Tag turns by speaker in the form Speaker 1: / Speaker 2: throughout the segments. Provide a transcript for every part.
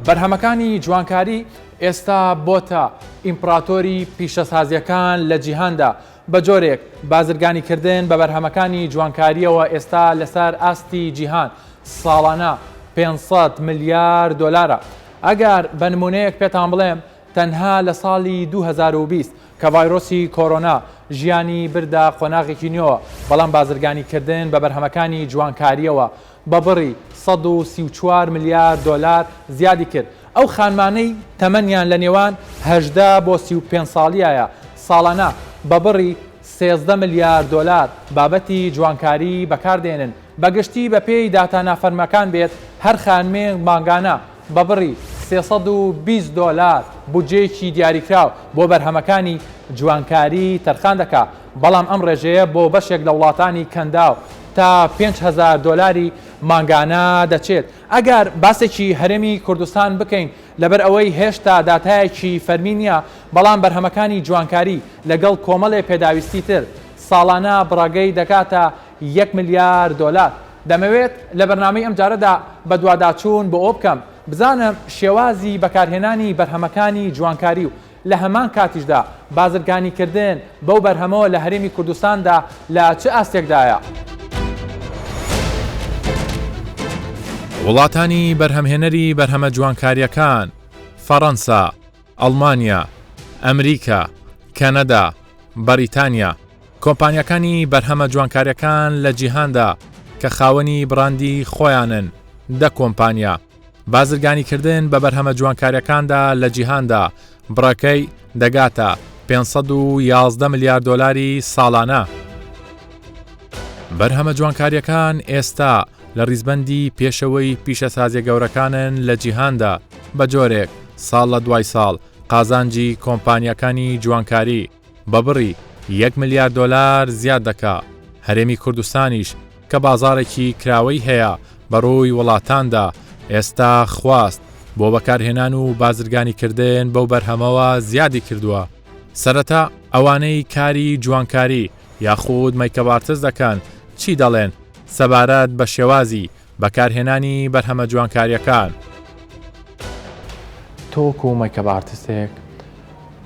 Speaker 1: بەرهەمەکانی جوانکاری ئێستا بۆتە ئیمپڕاتۆری پیشەسازیەکان لە جیهاندا، بە جۆرێک بازرگانیکردن بە بەرهەمەکانی جوانکارییەوە ئێستا لەسەر ئاستی جیهان ساڵانە 500 ملیار دۆلارە. ئەگەر بە نمونەیەک پێتان بڵێم تەنها لە ساڵی 2020 کە ڤایرۆسی کۆرۆنا ژیانی بردە قۆناغێکی نوێوە، بەڵام بازرگانیکردن بە بەرهەمەکانی جوانکارییەوە بە بڕی 134 ملیار دۆلار زیادی کرد. ئەو خانمانەی تەمەنیان لە نێوان 18 بۆ 35 ساڵیایە ساڵانە بە بڕی 13 ملیار دۆلار بابەتی جوانکاری بەکاردێنن. بە گشتی بەپێی داتا نافەرمەکان بێت هەر خانمێک مانگانە بە بڕی 320 دۆلار بودجەیەکی دیاریکراو بۆ بەرهەمەکانی جوانکاری تەرخان دەکا، بەڵام ئەم ڕێژەیە بۆ بەشێک لە وڵاتانی کەنداو تا 5000 دۆلاری مانگانە دەچێت. ئەگەر باسێکی هەرێمی کوردستان بکەین لەبەر ئەوەی هێشتا داتایەکی فەرمی نییە، بەڵام بەرهەمەکانی جوانکاری لەگەڵ کۆمەڵێ پێداویستی تر ساڵانە بڕەگەی دەگاتە یەک ملیار دۆلار. دەمەوێت لە بەرنامەی ئەمجارەدا بەدواداچوون بۆ ئەوە بکەم بزانم شێوازی بەکارهێنانی بەرهەمەکانی جوانکاری و لە هەمان کاتیشدا بازرگانیکردن بەو بەرهەمەوە لە هەرێمی کوردستاندا لە چ ئاستێکدایە. وڵاتانی بەرهەمهێنەری بەرهەمە جوانکارییەکان، فەڕەنسا، ئەڵمانیا، ئەمریکا، کەنەدا، بەریتانیا، کۆمپانیاکانی بەرهەمە جوانکارییەکان لە جیهاندا کە خاوەنی بڕاندی خۆیانن، دە کۆمپانیا. بازرگانیکردن بە بەرهەمە جوانکارییەکاندا لە جیهاندا بڕەکەی دەگاتە 511 ملیار دۆلاری ساڵانە. بەرهەمە جوانکارییەکان ئێستا لە ڕیزبەندی پێشەوەی پیشەسازیە گەورەکانن لە جیهاندا، بە جۆرێک ساڵ لە دوای ساڵ قازانجی کۆمپانیاکانی جوانکاری بە بڕی یەک ملیار دۆلار زیاد دەکا، هەرێمی کوردستانیش کە بازاڕێکی کراوەی هەیە بە ڕووی وڵاتاندا، ئێستا خواست بۆ بەکارهێنان و بازرگانیکردن بەو بەرهەمەوە زیادی کردووە. سەرەتا ئەوانەی کاری جوانکاری یاخود makeup artist دەکەن چی دەڵێن سەبارەت بە شێوازی بەکارهێنانی بەرهەمە جوانکارییەکان؟ تۆ وەکو makeup artist ێک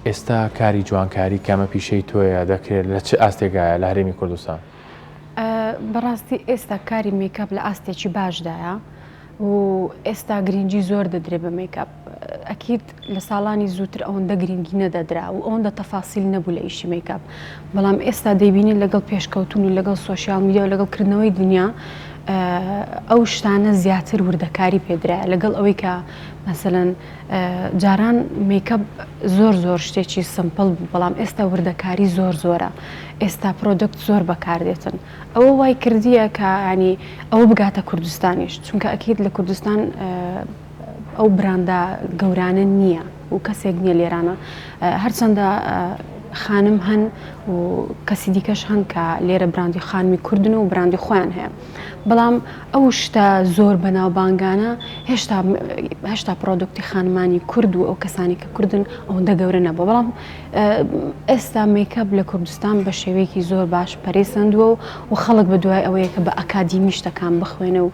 Speaker 1: ئێستا کاری جوانکاری کە ئەمە پیشەی تۆیە دەکرێت لە چ ئاستێکایە لە هەرێمی کوردستان؟
Speaker 2: بەڕاستی ئێستا کاری مەیکاپ لە ئاستێکی باشدایە و ئێستا گرنگی زۆر دەدرێت بە مەیکاپ ئەکید لە ساڵانی زووتر ئەوەندە گرنگی نەدەدرا و ئەوەندە تەفاسیل نەبوو لە ئیشی مەیکاپ بەڵام ئێستا دەیبینین لەگەڵ پێشکەوتون و لەگەڵ social media و لەگەڵ کردنەوەی دنیا ئەو شتانە زیاتر وردەکاری پێدرایە لەگەڵ ئەوەی کە مەسەلەن جاران مەیکاپ زۆر زۆر شتێکی simple بوو بەڵام ئێستا وردەکاری زۆر زۆرە ئێستا product زۆر بەکاردێتن ئەوە وای کردیە کە ینی ئەوە بگاتە کوردستانیش چونکە ئەکید لە کوردستان ئەو براندە گەورانە نییە و کەسێک نییە لێرانە هەرچەندە خانم هەن و کەسی دیکەش هەن کە لێرە براندی خانمی کوردن و براندی خۆیان هەیە بەڵام ئەو شتە زۆر بەناوبانگانە هێشتا هێشتا product ی خانمانی کورد و ئەو کەسانی کە کوردن ئەوەندە گەورە نەبوو بەڵام ئێستا مەیکەپ لە کوردستان بە شێوەیەکی زۆر باش پەرەی سەندووە و خەڵک بە دوای ئەوەیە کە بە ئەکادیمی شتەکان بخوێنێ و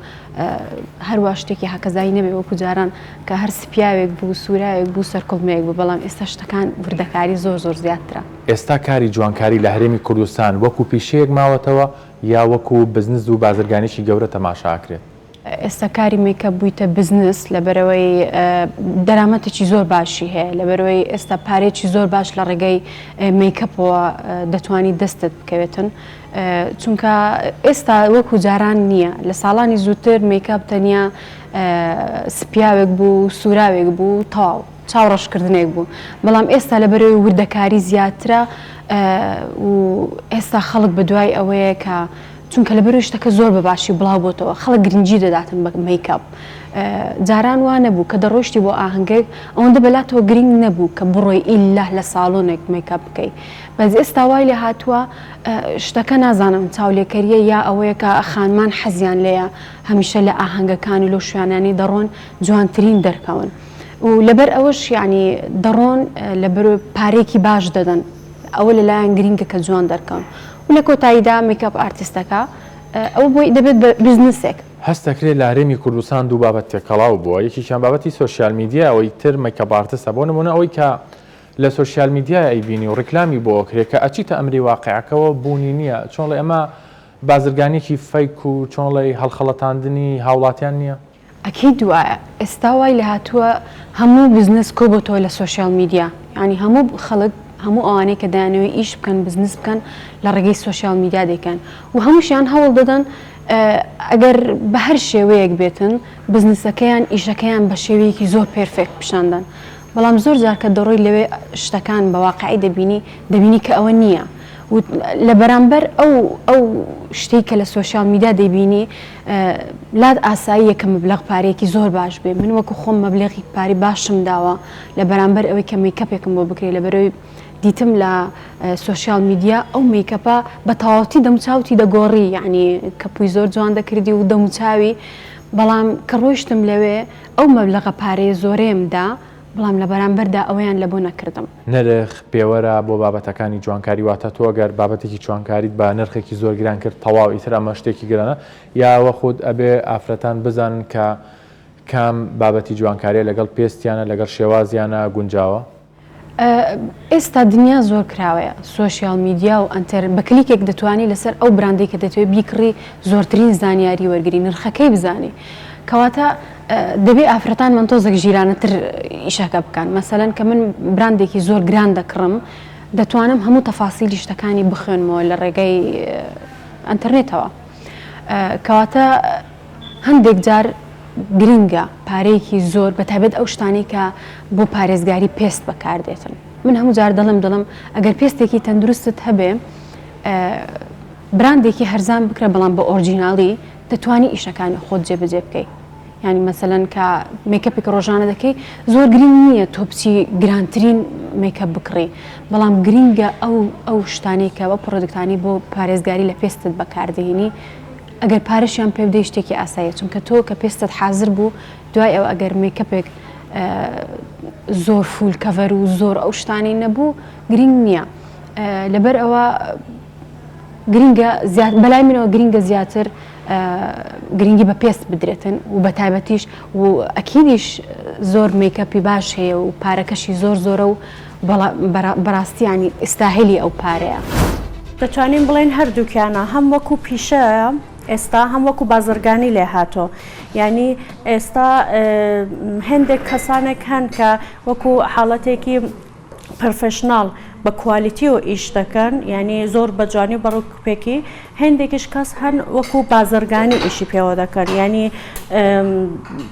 Speaker 2: هەروا شتێکی هەکەزایی نەبێ وەکو جاران کە هەر سپیاوێک بوو سوراوێک بوو سەرکوڵمەیەک بوو بەڵام ئێستا شتەکان وردەکاری زۆر زۆر زیاترە.
Speaker 1: ئێستا کاری جوانکاری لە هەرێمی کوردستان وەکو پیشەیەک ماوەتەوە یا وەکو بزنس و بازرگانیی گەورە تەماشا ئەکرێت؟
Speaker 2: ئێستا کاری مەیکەپ بوویتە بزنس لەبەرئەوەی دەرامەتێکی زۆر باشی هەیە لەبەرئەوەی ئێستا پارەیەکی زۆر باش لە ڕێگەی مەیکەپەوە دەتوانی دەستت بکەوێتن چونکە ئێستا وەکو جاران نییە لە ساڵانی زووتر مەیکەپ تەنیا سپیاوێک بوو سوراوێک بوو تەواو چاو ڕەشکردنێک بوو بەڵام ئێستا لەبەرئەوەی وردەکاری زیاترە و ئێستا خەڵک بەدوای ئەوەیە کە چونکە لەبەرئەوەی شتەکە زۆر بە باشی بڵاو بۆتەوە خەڵک گرنگی دەداتن بە مەیکاپ جاران وا نەبوو کە دەڕۆیشتی بۆ ئاهەنگێک ئەوەندە بەلاتەوە گرنگ نەبوو کە بڕۆی ئیلا لە ساڵۆنێک مەیکاپ بکەی بەس ئێستا وای لێ هاتووە شتەکە نازانم چاولێکەریە یا ئەوەیە کە خانمان حەزیان لێیە هەمیشە لە ئاهەنگەکان و لەو شوێنانەی دەڕۆن جوانترین دەرکەون و لەبەر ئەوەش یعنی دەڕۆن لەبەر پارێکی باش دەدەن ئەوە لەلایەن گرینگە کە جوان دەرکەون و لە کۆتاییدا makeup artist ەکە ئەوە بۆی دەبێت بە بزنسێک.
Speaker 1: هەست دەکرێت لە هەرێمی کوردستان دوو بابەت تێکەڵاو بووە، یەکێکیان بابەتی سۆشیال میدیایە، ئەوەی تر makeup artist ە. بۆ نموونە ئەوەی کە لە سۆشیال میدیای ئەیبینی و ڕیکلامی بۆ ئەکرێ کە ئەچیتە ئەمری واقیعەکەوە بوونی نییە. چۆن ڵێ ئەمە بازرگانیەکی fake و چۆن ڵێی هەڵخەڵەتاندنی هاوڵاتیان نییە؟
Speaker 2: ئەکید وایە ئێستا وای لێهاتووە هەموو بزنس کۆبۆتەوە لە سۆشیال میدیا یانی هەموو خەڵک هەموو ئەوانەی کە دەیانەوێت ئیش بکەن بزنس بکەن لە ڕێگەی سۆشیال میدیا دەیکەن و هەمووشیان هەوڵ دەدەن ئەگەر بە هەر شێوەیەک بێتن بزنسەکەیان ئیشەکەیان بە شێوەیەکی زۆر perfect پیشاندەن بەڵام زۆر جار کە دەڕۆی لەوێ شتەکان بە واقعی دەبینی دەبینی کە ئەوە نییە و لە بەرامبەر ئەو ئەو شتەی کە لە سۆشیال میدیا دەیبینی لات ئاساییە کە مەبلەغ پارەیەکی زۆر باش بێ من وەکو خۆم مەبلەغی پارەی باشم داوە لە بەرامبەر ئەوەی کە مەیکەپێکم بۆ بکرێ لەبەرەوەی دیتم لە سۆشیال میدیا ئەو مەیکەپە بە تەواوەتی دەموچاوتی دەگۆڕی یعنی کەپووی زۆر جوان دەکردی و دەموچاوی بەڵام کە ڕۆیشتم لەوێ ئەو مەبلەغە پارەیە زۆرەیەم دا بەڵام لە بەرامبەردا ئەوەیان لەبۆ نەکردم.
Speaker 1: نرخ پێوەرە بۆ بابەتەکانی جوانکاری واتە تۆ گەر بابەتێکی جوانکاریت بە نرخێکی زۆر گران کرد تەواو ئیتر ئەمە شتێکی گرانە یا وەخود ئەبێ ئافرەتان بزانن کە کام بابەتی جوانکاریە لەگەڵ پێستیانە لەگەڵ شێوازیانە گونجاوە؟
Speaker 2: ئێستا دنیا زۆر کراوەیە سۆشیال میدیا و ئەنتەر بە کلیکێک دەتوانی لەسەر ئەو براندەی کە دەتەوێت بیکڕی زۆرترین زانیاری وەرگری نرخەکەی بزانی کەواتە دەبێ ئافرەتانمان تۆزێک ژیرانەتر ئیشەکە بکەن مەسەلەن کە من براندێکی زۆر گران دەکڕم دەتوانم هەموو تەفاسیلی شتەکانی بخوێنمەوە لە ڕێگەی ئەتەرنێتەوە کەواتە هەندێک جار گرنگە پارەیەکی زۆر بە تایبەت ئەو شتانەی کە بۆ پارێزگاری پێست بەکاردێتن من هەموو جار دەڵم دەڵم ئەگەر پێستێکی تەندروستت هەبێ براندێکی هەرزان بکرە بەڵام بە ئۆرجیناڵی دەتوانی ئیشەکانی خۆت جێبەجێ بکەی یانی مەسەلەن کە مێکەپێک ڕۆژانە دەکەی زۆر گرنگ نییە تۆ بچی گرانترین مێکەپ بکڕی بەڵام گرنگە ئەو ئەو شتانەی کە ئەو product انی بۆ پارێزگاری لە پێستت بەکاردێنی ئەگەر پارەشیان پێ بدەی شتێکی ئاساییە چونکە تۆ کە پێستت حازر بوو دوای ئەو ئەگەر مێکەپێک زۆر full cover و زۆر ئەو شتانەی نەبوو گرنگ نییە لەبەر ئەوە گرینگە زیاد بەلای منەوە گرینگە زیاتر گرینگی بە پێست بدرێتن و بە تایبەتیش و ئەکیدیش زۆر مەیکەپی باش هەیە و پارەکەشی زۆر زۆرە و بەڕاستی ینی ئیستاهلی ئەو پارەیە.
Speaker 3: دەتوانین بڵێین هەردووکیانە هەم وەکو پیشەیە ئێستا هەم وەکو بازرگانی لێ هاتۆ یعنی ئێستا هێندێک کەسانێک هەن کە وەکو حاڵەتێکی professional بە quality یەوە ئیش دەکەن یانی زۆر بە جوانی و بە ڕێکوپێکی هێندێکیش کەس هەن وەکو بازرگانی ئیشی پێوە دەکەن یانی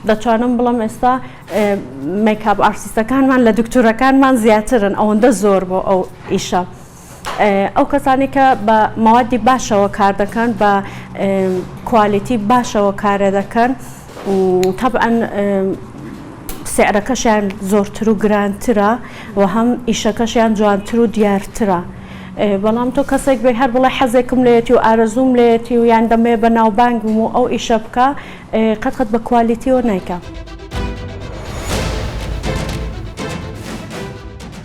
Speaker 3: دەتوانم بڵم ئێستا makeup artist ەکانمان لە دکتۆرەکانمان زیاترن ئەوەندە زۆر بۆ ئەو ئیشە. ئەو کەسانی کە بە مەوادی باشەوە کار دەکەن بە quality باشەوە کارە دەکەن تەبعەن سعرەکەشیان زۆرتر و گرانترە و هەم ئیشەکەشیان جوانتر و دیارترە. بەڵام تۆ کەسێک بێ هەر بڵێ حەزێکم لێیەتی و ئارەزووم لێیەتی و یان دەمەوێ بەناوبانگ بم و ئەو ئیشە بکا قەت قەت بە quality یەوە نایکا.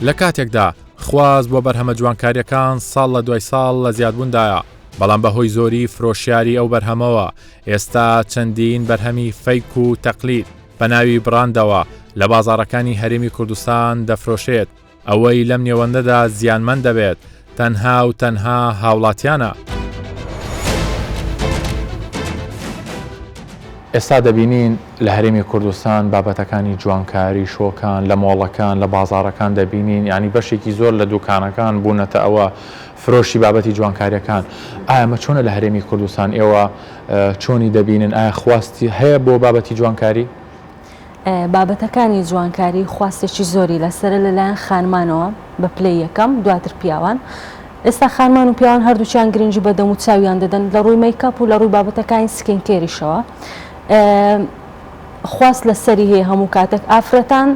Speaker 1: لە کاتێکدا خواست بۆ بەرهەمە جوانکارییەکان ساڵ لە دوای ساڵ لە زیادبووندایە، بەڵام بەهۆی زۆری فرۆشیاری ئەو بەرهەمەوە ئێستا چەندین بەرهەمی fake و تەقلید بە ناوی بڕاندەوە لە بازاڕەکانی هەرێمی کوردستان دەفرۆشێت، ئەوەی لەم نێوەندەدا زیانمەند دەبێت تەنها و تەنها هاوڵاتیانە. ئێستا دەبینین لە هەرێمی کوردستان بابەتەکانی جوانکاری شۆکان لە مۆڵەکان لە بازاڕەکان دەبینین یانی بەشێکی زۆر لە دوکانەکان بوونەتە ئەوە فرۆشی بابەتی جوانکاریەکان ئایا ئەمە چۆنە لە هەرێمی کوردستان ئێوە چۆنی دەبینن ئایا خواستی هەیە بۆ بابەتی جوانکاری؟
Speaker 4: بابەتەکانی جوانکاری خواستێکی زۆری لەسەرە لەلایەن خانمانەوە بە پلەی یەکەم دواتر پیاوان ئێستا خانمان و پیاوان هەردووکیان گرنگی بە دەم و چاویان دەدەن لە ڕووی مەیکاپ و لە ڕووی بابەتەکانی skin care یشەوە خواست لەسەری هەیە هەموو کاتێک ئافرەتان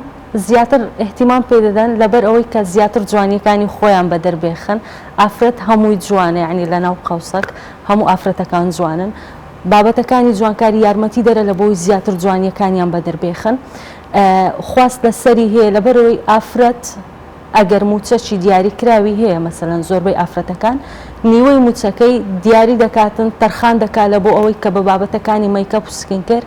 Speaker 4: زیاتر اهتمام پێ دەدەن لەبەر ئەوەی کە زیاتر جوانیەکانی خۆیان بەدەر بێخن ئافرەت هەمووی جوانە یعنی لەناو قەوسەک هەموو ئافرەتەکان جوانن بابەتەکانی جوانکاری یارمەتی دەرە لە بۆی زیاتر جوانیەکانیان بەدەر بێخن خواست لەسەری هەیە لەبەرەوەی ئافرەت. ئەگەر موچەکی دیاری کراوی هەیە مەسەلەن زۆربەی ئافرەتەکان نیوەی موچەکەی دیاری دەکاتن تەرخان دەکا لە بۆ ئەوەی کە بە بابەتەکانی مەیکەپ و skincare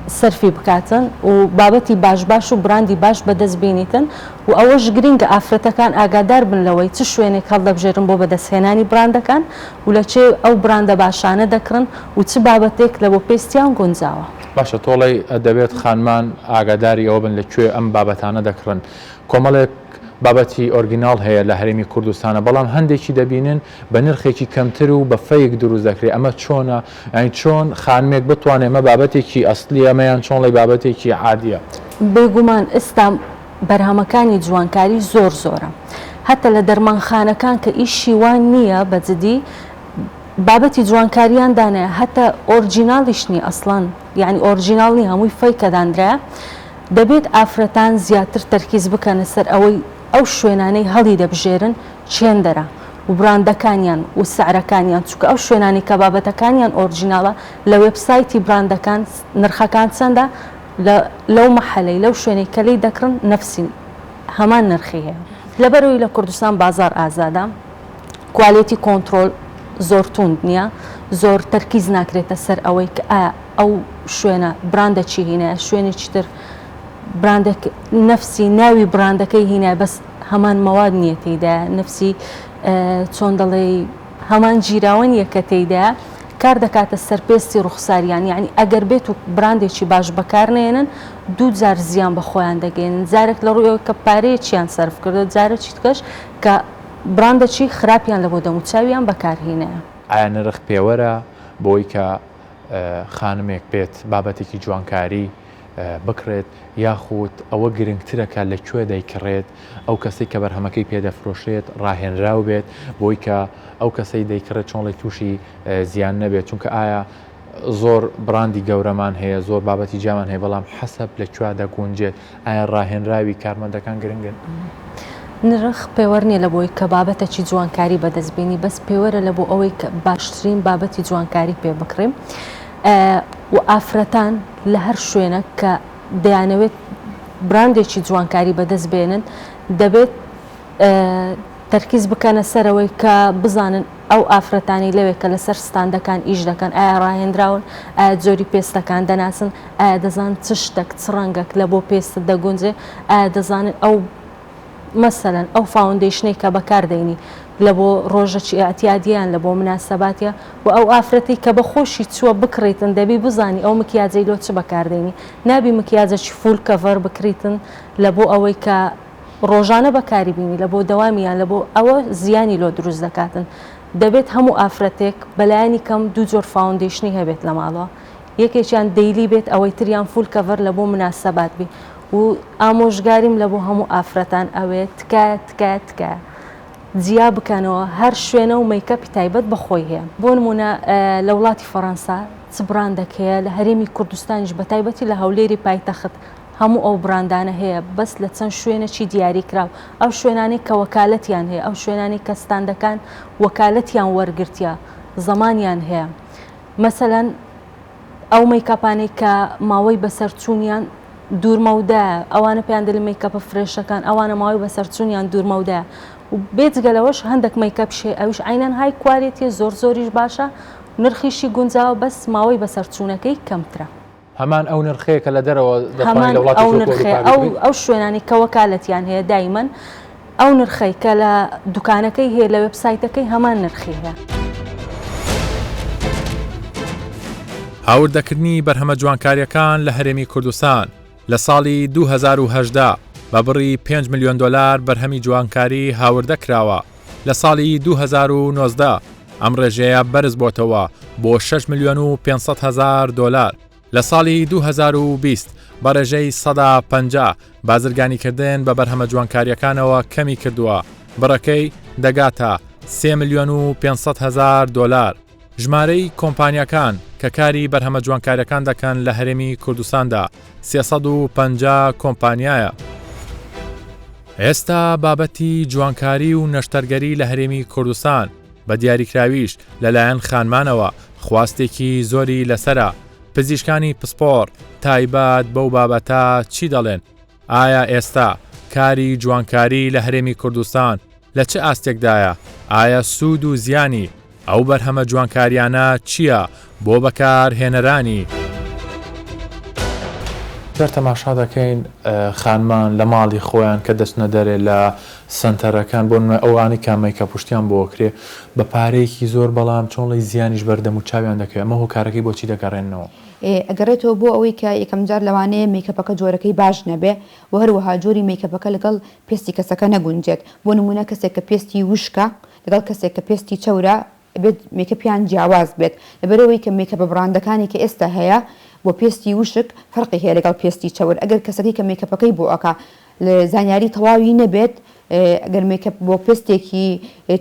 Speaker 4: سەرفی بکاتن و بابەتی باش باش و براندی باش بەدەست بینیتن و ئەوەش گرینگە ئافرەتەکان ئاگادار بن لەوەی چ شوێنێک هەڵدەبژێرن بۆ بەدەستهێنانی براندەکان و لە چێ ئەو براندە باشانە دەکڕن و چ بابەتێک لە بۆ پێستیان گونجاوە.
Speaker 1: باشە تۆڵەی دەبێت خانمان ئاگاداری ئەوە بن لە کوێ ئەم بابەتانە دەکڕن کۆمەڵێک بابەتی ئۆرگیناڵ هەیە لە هەرێمی کوردستانە بەڵام هەندێکی دەبینن بە نرخێکی کەمتر و بە fake دروست دەکرێت ئەمە چۆنە یانی چۆن خانمێک بتوانێت ئەمە بابەتێکی ئەسلیە ئەمە یان چۆن ڵی بابەتێکی عادیە؟
Speaker 4: بێگومان ئستا بەرهەمەکانی جوانکاری زۆر زۆرە هەتە لە دەرمانخانەکان کە ئیشی وان نییە بە جدی بابەتی جوانکاریان دانایە هەتە ئۆرجیناڵیش نییە ئەسڵەن یانی ئۆرجیناڵ نییە هەمووی fake ە دانرایە دەبێت ئافرەتان زیاتر تەرکیز بکەنە سەر ئەوەی ئەو شوێنانەی هەڵی دەبژێرن چێندەرە و براندەکانیان و سعرەکانیان چونکە ئەو شوێنانەی کە بابەتەکانیان ئۆرجیناڵە لە وێبسایتی براندەکان نرخەکان چەندە لە لەو مەحەلەی لەو شوێنەی کە لێی دەکڕن نەفسی هەمان نرخی هەیە لەبەرئەوەی لە کوردستان بازاڕ ئازادە quality control زۆر توند نییە زۆر تەرکیز ناکرێتە سەر ئەوەی کە ئایا ئەو شوێنە براندە چی هینایە شوێنێکی تر براندەک نەفسی ناوی براندەکەی هینایە بەس هەمان مەواد نییە تێیدایە نەفسی چۆن دەڵێی هەمان گیراوە نییە کە تێیدایە کار دەکاتە سەر پێستی ڕوخساریان یعنی ئەگەر بێت و براندێکی باش بەکار نێنن دوو جار زیان بە خۆیان دەگەێنن جارێک لە ڕوویەوە کە پارەیەکیان سەرف کردو جارێکی تکەش کە براندەکی خراپیان لە بۆ دەموچاویان بەکارهینایە.
Speaker 1: ئایا نرخ پێوەرە بۆی کە خانمێک بێت بابەتێکی جوانکاری بکڕێت یاخود ئەوە گرنگترە کە لە کوێ دەیکڕێت، ئەو کەسەی کە بەرهەمەکەی پێ دەفرۆشێت ڕاهێنراو بێت بۆی کە ئەو کەسەی دەیکڕێت چۆنڵی تووشی زیان نەبێت، چونکە ئایا زۆر بڕاندی گەورەمان هەیە زۆر بابەتی جیامان هەیە بەڵام حەسەب لە کوێ دەگونجێت، ئایا ڕاهێنراوی کارمەندەکان گرنگن؟
Speaker 4: نرخ پێوەر نیە لە بۆی کە بابەتەکی جوانکاری بەدەست بینی بەس پێوەرە لە بۆ ئەوەی کە باشترین بابەتی جوانکاری پێ بکڕیم و ئافرەتان لە هەر شوێنەک کە دەیانەوێت براندێکی جوانکاری بەدەست بێنن دەبێت تەرکیز بکەنە سەرەوەی کە بزانن ئەو ئافرەتانەی لەوێ کە لەسەر ستاندەکان ئیش دەکەن ئایا ڕاهێنراون ئایا جۆری پێستەکان دەناسن ئایا دەزان چ شتەک چ ڕەنگەک لە بۆ پێستت دەگونجێ ئایا دەزانن ئەو مەسەلەن ئەو foundation ەی کە بەکار دەینی لە بۆ ڕۆژەکی ئیعتیادیە یان لە بۆ مناسەباتیە و ئەو ئافرەتەی کە بە خۆشی چووە بکڕیتن دەبی بزانی ئەو مکیاجەی لۆ چ بەکار دەینی نابی مکیاجەکی full cover بکریتن لە بۆ ئەوەی کە ڕۆژانە بەکاری بینی لە بۆ دەوامی یان لە بۆ ئەوە زیانی لۆ دروست دەکاتن دەبێت هەموو ئافرەتێک بەلایەنی کەم دوو جۆر foundation ی هەبێت لە ماڵەوە یەکێکیان daily بێت ئەوەی تریان full cover لە بۆ مناسەبات بی و ئامۆژگاریم لە بۆ هەموو ئافرەتان ئەوەیە تکایە تکایە تکایە جیا بکەنەوە هەر شوێنە و مەیکەپی تایبەت بە خۆی هەیە بۆ نمونە لە وڵاتی فەڕەنسا چ براندەک هەیە لە هەرێمی کوردستانیش بە تایبەتی لە هەولێری پایتەخت هەموو ئەو براندانە هەیە بەس لە چەند شوێنەکی دیاری کراو ئەو شوێنانەی کە وەکالەتیان هەیە ئەو شوێنانەی کە ستاندەکان وەکالەتیان وەرگرتیە زەمانیان هەیە مەسەلەن ئەو مەیکاپانەی کە ماوەی بەسەرچوونیان دوورمەودایە ئەوانە پێیان دەلێن مەیکاپە fresh ەکان ئەوانە ماوەی بەسەرچوونیان دوورمەودایە و بێجگە لەوەش هەندێک مەیکاپیش هەیە ئەویش عەینەن high quality یە زۆر زۆریش باشە نرخیشی گونجاوە بەس ماوەی بەسەرچوونەکەی کەمترە.
Speaker 1: هەمان ئەو نرخەیە کە لە دەرەوە دەتوانیت
Speaker 4: هەمان
Speaker 1: لە وڵاتێکی
Speaker 4: ئەو
Speaker 1: وەکو
Speaker 4: نرخەیە
Speaker 1: ئەوروپا
Speaker 4: ئەو
Speaker 1: بیکڕیت؟
Speaker 4: ئەو شوێنانەی کە وەکالەتیان هەیە دایمەن ئەو نرخەی کە لە دوکانەکەی هەیە لە وێبسایتەکەی هەمان نرخی هەیە.
Speaker 1: هاوردەکردنی بەرهەمە جوانکارییەکان لە هەرێمی کوردستان لە ساڵی 2018 بە بڕی 5 ملیۆن دۆلار بەرهەمی جوانکاری هاوردە کراوە، لە ساڵی 2019 ئەم ڕێژەیە بەرز بۆتەوە بۆ 6 ملیۆن و 500 هەزار دۆلار. لە ساڵی 2020 بە ڕێژەی 50% بازرگانیکردن بە بەرهەمە جوانکارییەکانەوە کەمی کردووە، بڕەکەی دەگاتە 3 ملیۆن و 500 هەزار دۆلار. ژمارەی کۆمپانیاکان کە کاری بەرهەمە جوانکاریەکان دەکەن لە هەرێمی کوردستاندا 350 کۆمپانیایە. ئێستا بابەتی جوانکاری و نەشتەرگەری لە هەرێمی کوردستان بە دیاریکراویش لەلایەن خانمانەوە خواستێکی زۆری لەسەرە، پزیشکانی پسپۆڕ تایبەت بەو بابەتە چی دەڵێن؟ ئایا ئێستا کاری جوانکاری لە هەرێمی کوردستان لە چ ئاستێکدایە؟ ئایا سوود و زیانی ئەو بەرهەمە جوانکاریانە چییە بۆ بەکارهێنەرانی؟ گەر تەماشا دەکەین خانمان لە ماڵی خۆیان کە دەچنە دەرێ لە سەنتەرەکان بۆ نمونە ئەوانەی کە مەیکەپ و شتیان بۆ ئەکرێ بە پارەیەکی زۆر بەڵام چۆنڵی زیانیش بەر دەم و چاویان دەکەوێ ئەمە هۆکارەکەی بۆچی دەگەڕێننەوە؟
Speaker 5: ئەگەڕێتەوە بۆ ئەوەی کە یەکەمجار لەوانەیە مەیکەپەکە جۆرەکەی باش نەبێ و هەروەها جۆری مەیکەپەکە لەگەڵ پێستی کەسەکە نەگونجێت بۆ نمونە کەسێک کە پێستی وشکە لەگەڵ کەسێک کە پێستی چەورە ئەبێت مێکەپیان جیاواز بێت لەبەرئەوەی کە مێکەپە بڕاندەکانی کە ئێستا هەیە بۆ پێستی وشک فەرقی هەیە لەگەڵ پێستی چەور ئەگەر کەسەکەی کە مێکەپەکەی بۆ ئەکا زانیاری تەواوی نەبێت ئەگەر مێکەپ بۆ پێستێکی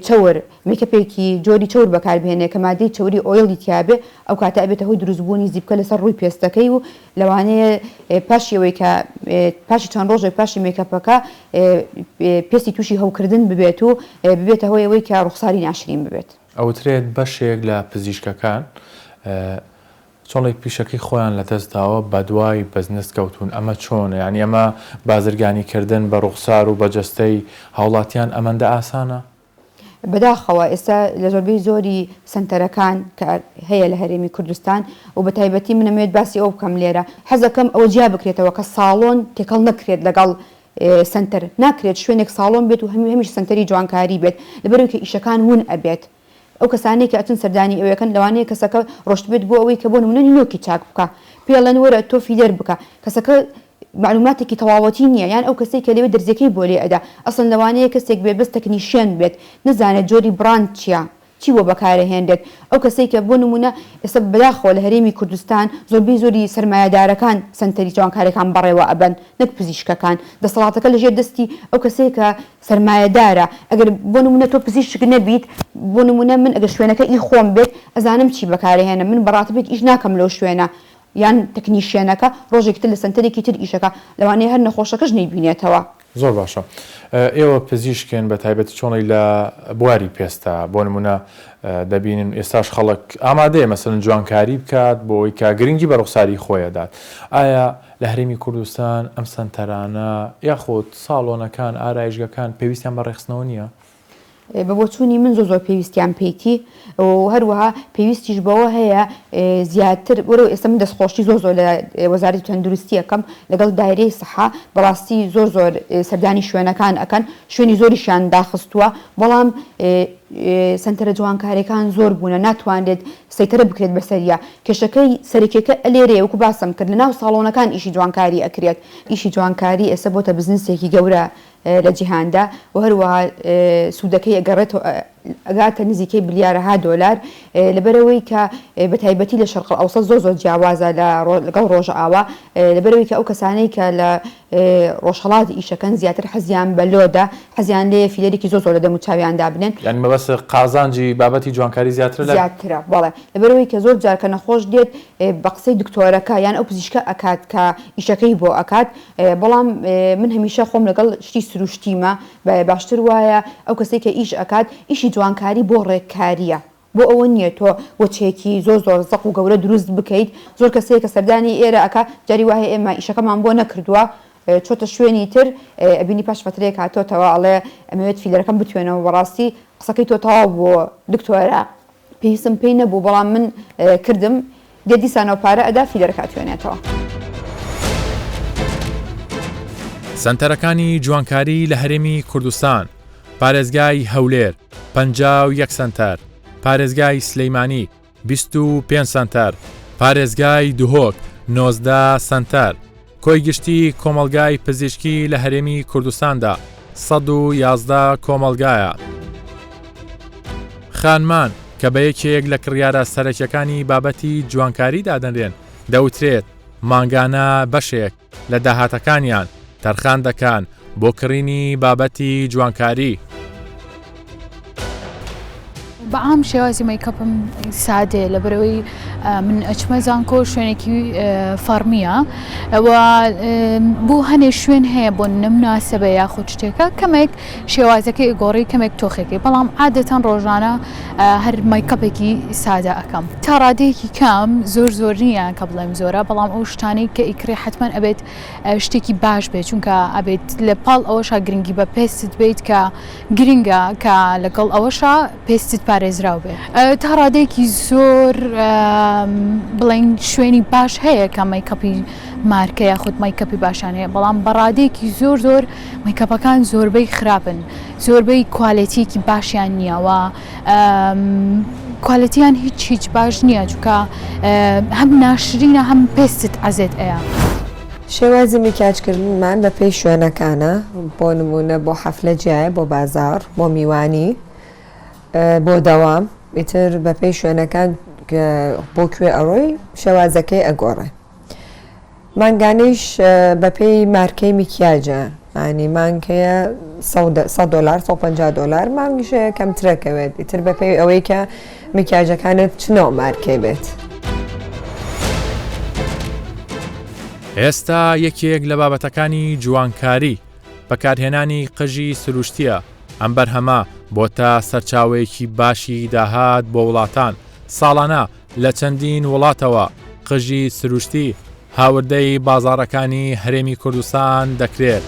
Speaker 5: چەور مێکەپێکی جۆری چەور بەکاربهێنێ کە مادەی چەوری oil ی تیابێ ئەو کاتە ئەبێتە هۆی دروستبوونی زیپکە لەسەر ڕووی پێستەکەی و لەوانەیە پاشی ئەوەی کە پاشی چەند ڕۆژێک پاشی مێکەپەکە پێستی تووشی هەوکردن ببێت و ببێتە هۆی ئەوەی کە ڕوخساری ناشرین ببێت.
Speaker 1: ئەوترێت بەشێک لە پزیشکەکان چۆڵێک پیشەکەی خۆیان لەدەست داوە بەدوای بزنس کەوتوون ئەمە چۆنە یانی ئەمە بازرگانی کردن بە ڕوخسار و بە جەستەی هاوڵاتیان ئەمەندە ئاسانە؟
Speaker 5: بەداخەوە ئێستا لە زۆربەی زۆری سەنتەرەکان کە هەیە لە هەرێمی کوردستان و بە تایبەتی من ئەمەوێت باسی ئەوە بکەم لێرە حەزەکەم ئەوە جیا بکرێتەوە کە ساڵۆن تێکەڵ نەکرێت لەگەڵ سەنتەر ناکرێت شوێنێک ساڵۆن بێت و هەمی هەمیش سەنتەری جوانکاری بێت لەبەرئەوەی کە ئیشەکان ون ئەبێت ئەو کەسانەی کە ئەچن سەردانی ئەوێکەن لەوانەیە کەسەکە ڕۆشتبێت بۆ ئەوەی کە بۆ نمونە نینۆکی چاک بکا پێی ئەڵێن وەرە تۆ فیلەر بکە کەسەکە مەعلوماتێکی تەواوەتی نییە یان ئەو کەسەی کە لەوێ دەرزیەکەی بۆ لێ ئەدا ئەسڵەن لەوانەیە کەسێک بێت بەس technician بێت نەزانێت جۆری brand چیە چی بۆ بەکارەهێنرێت ئەو کەسەی کە بۆ نمونە ئێستا بەداخەوە لە هەرێمی کوردستان زۆربەی زۆری سەرمایەدارەکان سەنتەری جوانکاریەکان بەڕێوە ئەبەن نەک پزیشکەکان دەسەڵاتەکە لەژێر دەستی ئەو کەسەیە کە سەرمایەدارە ئەگەر بۆ نمونە تۆ پزیشک نەبیت بۆ نمونە من ئەگەر شوێنەکە ئی خۆم بێت ئەزانم چی بەکارەهێنم من بە ڕاتبێک ئیش ناکەم لەو شوێنە یان technician ەکە ڕۆژێکی تر لە سەنتەرێکی تر ئیشەکا لەوانەیە هەر نەخۆشەکەش نەیبینێتەوە.
Speaker 1: زۆر باشە ئێوە پزیشکن بە تایبەتی چۆنی لە بواری پێستە بۆ نمونە دەبینن ئێستاش خەڵک ئامادەیە مەسەلەن جوانکاری بکات بۆ ئەوەی کە گرنگی بە ڕوخساری خۆی ئەدات ئایا لە هەرێمی کوردستان ئەم سەنتەرانە یاخود ساڵۆنەکان ئارایشگەکان پێویستیان بە ڕێکخستنەوە نییە؟
Speaker 5: بە بۆچوونی من زۆر زۆر پێویستیان پێیتی و هەروەها پێویستیش بەوە هەیە زیاتر وەرەوە ئێستا من دەستخۆشی زۆر زۆر لە وەزارەتی تەندروستی ئەکەم لەگەڵ دایرەی سەحا بەڕاستی زۆر زۆر سەردانی شوێنەکان ئەکەن شوێنی زۆریشیان داخستووە بەڵام سەنتەرە جوانکاریەکان زۆر بوونە ناتوانرێت سەیتەرە بکرێت بەسەریا کێشەکەی سەرەکیەکە ئەلێرەیە وەکو باسم کرد لەناو ساڵۆنەکان ئیشی جوانکاری ئەکرێت ئیشی جوانکاری ئێستا بۆتە بزنسێکی گەورە لە جیهاندا و هەروەها سوودەکەی ئەگەڕێتەوە ئەگاتە نزیکەی بلیارەها دۆلار لەبەرئەوەی کە بە تایبەتی لە شەرق ئەوسەت زۆر زۆر جیاوازە لە لەگەڵ ڕۆژئاوا لەبەرئەوەی کە ئەو کەسانەی کە لە ڕۆژهەڵات ئیشەکەن زیاتر حەزیان بە لۆدە حەزیان لێیە فیلەرێکی زۆر زۆر لە دەم و چاویان دابنێن.
Speaker 1: یانی مەبەستت قازانجی بابەتی جوانکاری زیاترە لە.
Speaker 5: زیاترە بەڵێ لەبەرئەوەی کە زۆر جار کە نەخۆش دێت بە قسەی دکتۆرەکە یان ئەو پزیشکە ئەکات کە ئیشەکەی بۆ ئەکات بەڵام من هەمیشە خۆم لەگەڵ شتی سروشتیمە باشتر وایە ئەو کەسەی کە ئیش ئەکات ئیشی جوانکاری بۆ ڕێککاریە بۆ ئەوە نییە تۆ وەچەیەکی زۆر زۆر زەق و گەورە دروست بکەیت زۆر کەس هەیە کە سەردانی ئێرە ئەکا جاری وا هەیە ئێمە ئیشەکەمان بۆ نەکردووە چۆتە شوێنی تر ئەبینی پاش فەترەیەک هاتۆتەوە ئەڵێ ئەمەوێت فیلەرەکەم بتوێنەوە بەڕاستی قسەکەی تۆ تەواو بوو دکتۆرە پێویستم پێی نەبوو بەڵام من کردم دێت دیسانەوە پارە ئەدا فیلەرەکە ئەتوێنێتەوە.
Speaker 1: سەنتەرەکانی جوانکاری لە هەرێمی کوردستان، پارێزگای هەولێر 51 سەنتەر، پارێزگای سلەیمانی 25 سەنتەر، پارێزگای دهۆک 19 سەنتەر، کۆی گشتی کۆمەڵگای پزیشکی لە هەرێمی کوردستاندا 111 کۆمەڵگایە. خانمان کە بە یەکێک لە کڕیارە سەرەکیەکانی بابەتی جوانکاری دادەنرێن، دەوترێت مانگانە بەشێک لە داهاتەکانیان تەرخان دەکەن بۆ کڕینی بابەتی جوانکاری.
Speaker 6: بەعام شێوازی مەیکەپم سادەیە لەبەرەوەی من ئەچمە زانکۆ شوێنێکی فەڕمیە و بۆ هەنێ شوێن هەیە بۆ نمناسەبە یاخود شتێکە کەمێک شێوازەکەی گۆڕی کەمێک تۆخێکی بەڵام عادەتەن ڕۆژانە هەر مەیکەپێکی سادە ئەەکەم تا ڕادەیەکی کەم زۆر زۆر نییە کە بڵێم زۆرە بەڵام ئەو شتانەی کە ئیکڕی حتمما ئەبێت شتێکی باش بێت چونکە ئەبێت لە پاڵ ئەوەشا گرنگی بە پێستت بیت کە گرنگە کە لەگەڵ ئەوەشا پێستت پارێزراو بێت تا ڕادەیەکی زۆر بڵێن شوێنی باش هەیە کە مەیکەپی مارکە یاخود مەیکەپی باشان هەیە بەڵام بە ڕادەیەکی زۆر زۆر مەیکەپەکان زۆربەی خراپن زۆربەی کوالێتیەکی باشیان نییە و کوالێتیان هیچ هیچ باش نییە چونکە هەم ناشرینە هەم پێستت عەزێت ئەیا.
Speaker 7: شێوازی میکیاج کردنمان بە پێی شوێنەکانە بۆ نموونە بۆ حەفلە جیایە بۆ بازاڕ بۆ میوانی بۆ دەوام ئیتر بە پێی شوێنەکان بۆ کوێ ئەڕۆی شێوازەکەی ئەگۆڕێ. مانگانەیش بەپێی مارکەی میکیاجە ینی مانگ هەیە 100 دلار 150 دلار مانگیش هەیە کەمترەکەوێت ئیتر بەپێی ئەوەی کە میکیاجەکانت چ نەوع مارکەی بێت.
Speaker 1: ئێستا یەکێک لە بابەتەکانی جوانکاری، بەکارهێنانی قژی سروشتییە، ئەم بەرهەمە بۆتە سەرچاوەیەکی باشی داهات بۆ وڵاتان، ساڵانە لە چەندین وڵاتەوە قژی سروشتی هاوردەی بازاڕەکانی هەرێمی کوردستان دەکرێت.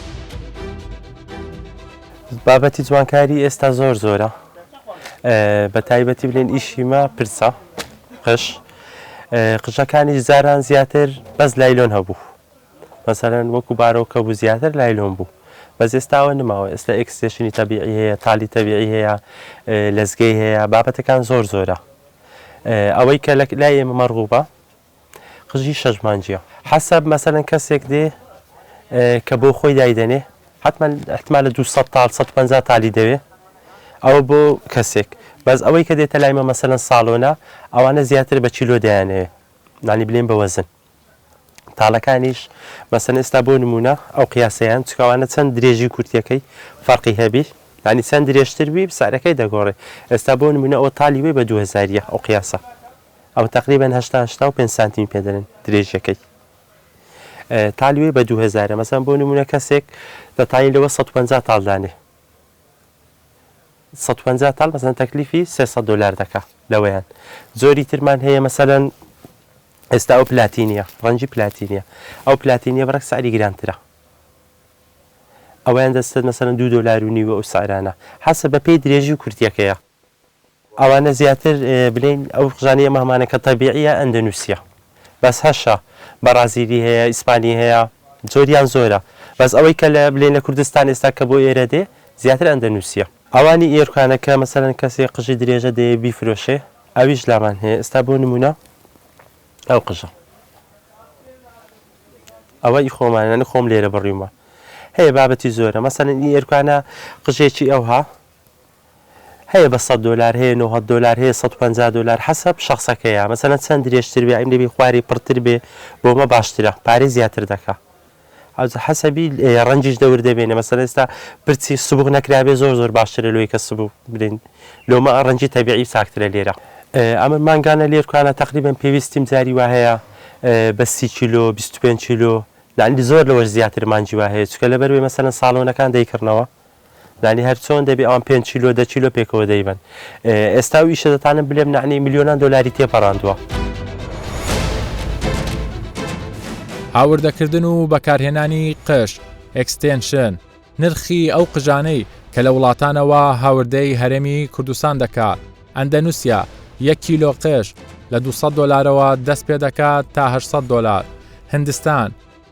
Speaker 8: بابەتی جوانکاری ئێستا زۆر زۆرە بە تایبەتی بلێن ئیشی مە پرسە قژ قژەکانیش جاران زیاتر بەس لایلۆن هەبوو مەسەلەن وەکو بارۆکە بوو زیاتر لایلۆن بوو بەس ئێستاوە نماوە ئێستا extension ی تەبیعی هەیە تالی تەبیعی هەیە لەزگەی هەیە بابەتەکان زۆر زۆرە ئەوەی کە لای ئێمە مەرغوبە قژی شەش مانگیە حەسەب مەسەلەن کەسێک دێ کە بۆ خۆی دایدەنێ حتمما احتمالە 200 تاڵ 150 تالی دەوێ ئەوە بۆ کەسێک بەس ئەوەی کە دێتە لای مە مەسەلەن ساڵۆنە ئەوانە زیاتر بە کیلۆ دەیانەوێ یانی بلێن بە وەزن تاڵەکانیش مەسەن ئێستا بۆ نمونە ئەو قیاسەیان چونکە ئەوانە چەند درێژی و کورتیەکەی فەرقی هەبی یانی چەند درێژتر بی سعرەکەی دەگۆڕێ ئێستا بۆ نمونە ئەوە تالی وی بە 2000 ئەو قیاسە ئەوە تقریبا 80 85 سانتیمی پێ دەرن درێژیەکەی تالی وی بە 2000 مەسەن بۆ نمونە کەسێک دەتانی لەوە 150 تاڵ دانێ 150 تاڵ مەسەن تەکلیفی 300 دلار دەکا لەوەیان زۆری ترمان هەیە مەسەلەن ئێستا ئەو پلاتینیە ڕەنگی پلاتینیە ئەو پلاتینیە بڕێک سعری گرانترە ئەوەیان دەستێت مەسەلەن دوو دۆلار و نیوە ئەو سعرانە حەسە بە پێی درێژی و کورتیەکەیە ئەوانە زیاتر بلین ئەو قژانەی ئێمە هەمانە کە تەبیعیە ئەندەنوسیە بەس هەشە بەڕازیلی هەیە ئیسپانی هەیە زۆریان زۆرە بەس ئەوەی کە لە بلین لە کوردستان ئێستا کە بۆ ئێرە دێ زیاتر ئەندەنوسیە ئەوانی ئێرکانە کە مەسەلەن کەسێ قژی درێژە دەیە بیفرۆشێ ئەویش لامان هەیە ئێستا بۆ نمونە ئەو قژە ئەوە ئی خۆمانە یانی خۆم لێرە بڕیومە هەیە بابەتی زۆرە مەسەلەن ئی ئێرکانە قژێکی ئەوها هەیە بە 100 دلار هەیە 90 دلار هەیە 150 دلار حەسەب شخصەکەیە مەسەلەن چەند درێژتر بێ ئەم لێبی خواری پڕتر بێ بۆمە باشترە پارەی زیاتر دەکا ئەوجا حەسەبی ڕەنگیش دەور دەبێنێ مەسەلەن ئێستا پرچی سبوغ نەکرابێ زۆر زۆر باشترە لۆی کە سبوغ برین لۆمە ڕەنگی تەبیعی چاکترە لێرە ئەمن مانگانە لێرکانە تەقریبەن پێویستیم جاری وا هەیە بە 30 کیلۆ 25 کیلۆ یعنی زۆر لەوەش زیاتر مانگی وا هەیە چونکە لەبەر وێ مەسەلەن ساڵۆنەکان دەیکڕنەوە یانی هەر چۆن دەبێ ئەوان پێنج کیلۆ دە کیلۆ پێکەوە دەیبەن ئێستا ئەو ئیشە دەتانم بلێم نەعنی ملیۆنان دۆلاری تێپەڕاندووە.
Speaker 1: هاوردەکردن و بەکارهێنانی قژ، extension، نرخی ئەو قژانەی کە لە وڵاتانەوە هاوردەی هەرێمی کوردستان دەکات، ئەندەنوسیا، یەک کیلۆ قژ لە 200 دۆلارەوە دەست پێدەکات تا 800 دۆلار، هندستان،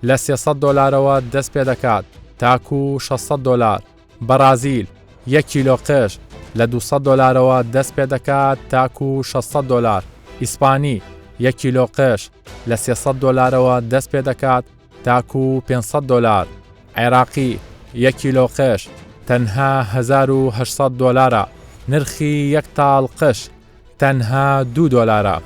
Speaker 1: لە 300 دۆلارەوە دەست پێدەکات تاکوو 600 دۆلار، بەڕازیل، یەک کیلۆ قژ لە 200 دۆلارەوە دەست پێدەکات تاکوو 600 دۆلار، ئیسپانی، یەک کیلۆ قژ لە 300 دۆلارەوە دەست پێدەکات تاکوو 500 دۆلار، عێراقی، یەک کیلۆ قژ تەنها 1800 دۆلارە، نرخی یەک تاڵ قژ تەنها دوو دۆلارە.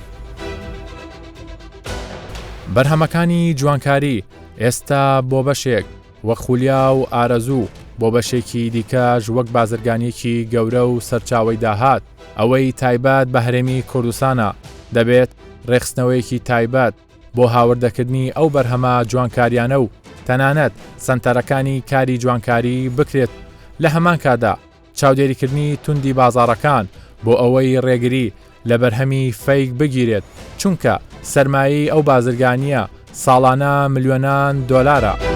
Speaker 1: بەرهەمەکانی جوانکاری ئێستا بۆ بەشێک وەک خولیا و ئارەزوو، بۆ بەشێکی دیکەش وەک بازرگانییەکی گەورە و سەرچاوەی داهات. ئەوەی تایبەت بە هەرێمی کوردستانە دەبێت ڕێکخستنەوەیەکی تایبەت بۆ هاوردەکردنی ئەو بەرهەمە جوانکاریانە و تەنانەت سەنتەرەکانی کاری جوانکاری بکرێت لە هەمان کاتدا چاودێریکردنی توندی بازاڕەکان بۆ ئەوەی ڕێگری لە بەرهەمی فەیک بگیرێت، چونکە سەرمایەی ئەو بازرگانییە ساڵانە ملیۆنان دۆلارە.